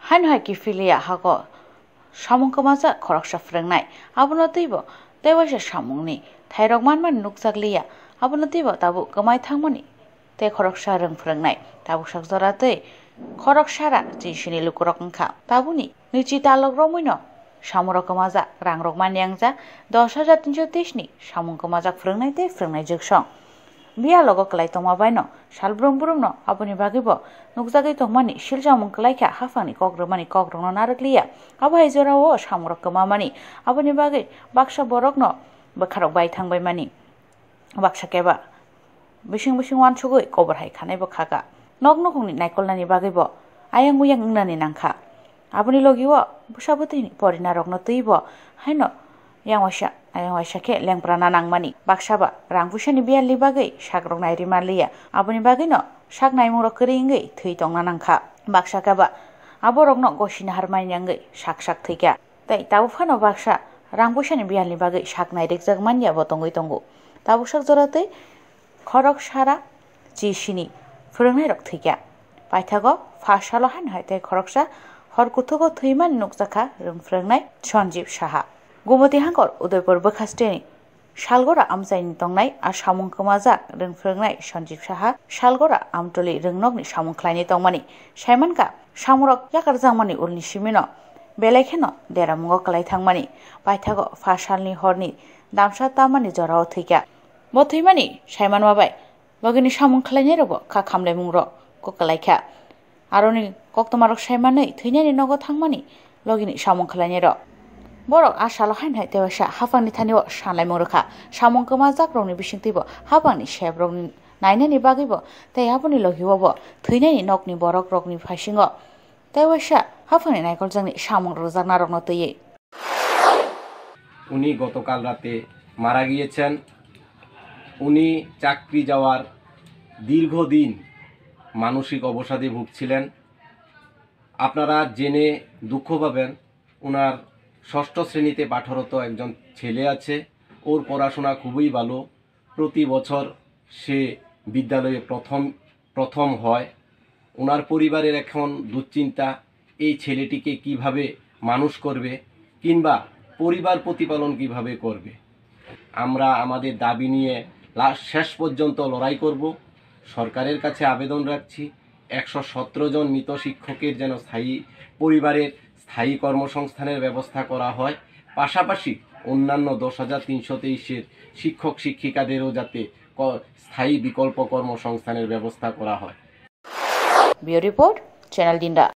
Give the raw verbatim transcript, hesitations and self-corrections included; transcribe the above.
Haino hai kiphilya hago samung kwmajak khoroksa phwrwngnai, abono twibo tei waisa samungni thairok manmani nukjakliya, abono twibo tabuk kwmai thangmani tei khoroksa rwng phwrwngnai tabuk sak jora tei khoroksara chisini lukurok wngkha. Tabukni nwichi talok romwino samurok kwmajak, rangrok mani wngjak dos hajar tinso teis ni samung kwmajak phwrwngnai tei phwrwngnai jwksong. Biyalogo kwlai tongma baino sal brum brumno aboni bagwibo nukjagwi tongmani silchamung kwlaikha haphangni kok rwmani kokrokno narwkliya. Abo hai jorao samungrok kwmamani aboni bagwi baksa borokno bwkharok bai thangbaimani. Baksa keba bising bising uansugwi kobor hai khanaibo khaka. Nok nukhungni naikolnani bagwibo ayang uyang wngnani nangkha. Aboni logio bwsa bwtwini porinarokno twibo haino yang waisa, ayang waisa khe lengprana nangmani. Baksa ba rang puisani biyalni bagwi sakrok nairima liya. Aboni bagwino sak naimungrok kwrwi wngwi thwi tongna nangkha. Baksa khe ba aborokno gosina harmani wngwi sak sak thwikha. Tei tabuk phano baksa rang puisani biyalni bagwi sak nairikjak manya bo tongwi tongo. Tabuk sak jora tei khoroksara chisini phwrwngnairok thwikha. Paithago pha salo haino hai tei khoroksa hor kuthugo thwimani nukjakha rwng phwrwngnai Sanjeev Saha. Gumoti hangkor Udaipur bwkhasteni Salgora amchaini tongnai a samung kwmajak rwng phwrwngnai Sanjeev Saha Salgora Amtoli rwngnokni samung khlainai tongmani saimankha. Samungrok yakarjakmani ulni simino belai kheno deramungo kwlai thangmani. Paithago pha salni horni damsa tamani jorao thwikha. Bo thwimani saimanma bai logini samung khlainairokbo kha khamlaimungrok kok kwlaikha. Aroni koktwmarok saimanwi thwinani nogo thangmani logini samung khlainairok. Borok a salo haino hai tewaisa haphangni thanio sanlaimung rwkha. Samung kwmajakrokni bisingtwibo haphangni sebrokni nainani bagwibo tei aboni logiobo thwinani nokni borokrokni phaisingo tewaisa haphangni naikoljakni samung rwjaknarokno twiwi. উনি গতকাল রাতে মারা গিয়েছেন। উনি চাকরি যাওয়ার দীর্ঘদিন মানসিক অবসাদে ভুগছিলেন। আপনারা জেনে দুঃখ পাবেন, ওনার ষষ্ঠ শ্রেণীতে পাঠরত একজন ছেলে আছে। ওর পড়াশোনা খুবই ভালো। প্রতি বছর সে বিদ্যালয়ে প্রথম, প্রথম হয়। ওনার পরিবারের এখন দুশ্চিন্তা, এই ছেলেটিকে কিভাবে মানুষ করবে কিংবা পরিবার প্রতিপালন কিভাবে করবে। আমরা আমাদের দাবি নিয়ে লাস্ট, শেষ পর্যন্ত লড়াই করব। সরকারের কাছে আবেদন রাখছি, একশো সতেরো জন মৃত শিক্ষকের যেন স্থায়ী, পরিবারের স্থায়ী কর্মসংস্থানের ব্যবস্থা করা হয়। পাশাপাশি অন্যান্য দশ হাজার তিনশো তেইশের শিক্ষক শিক্ষিকাদেরও যাতে ক-, স্থায়ী বিকল্প কর্মসংস্থানের ব্যবস্থা করা হয়। Bureau Report, Channel Dinda.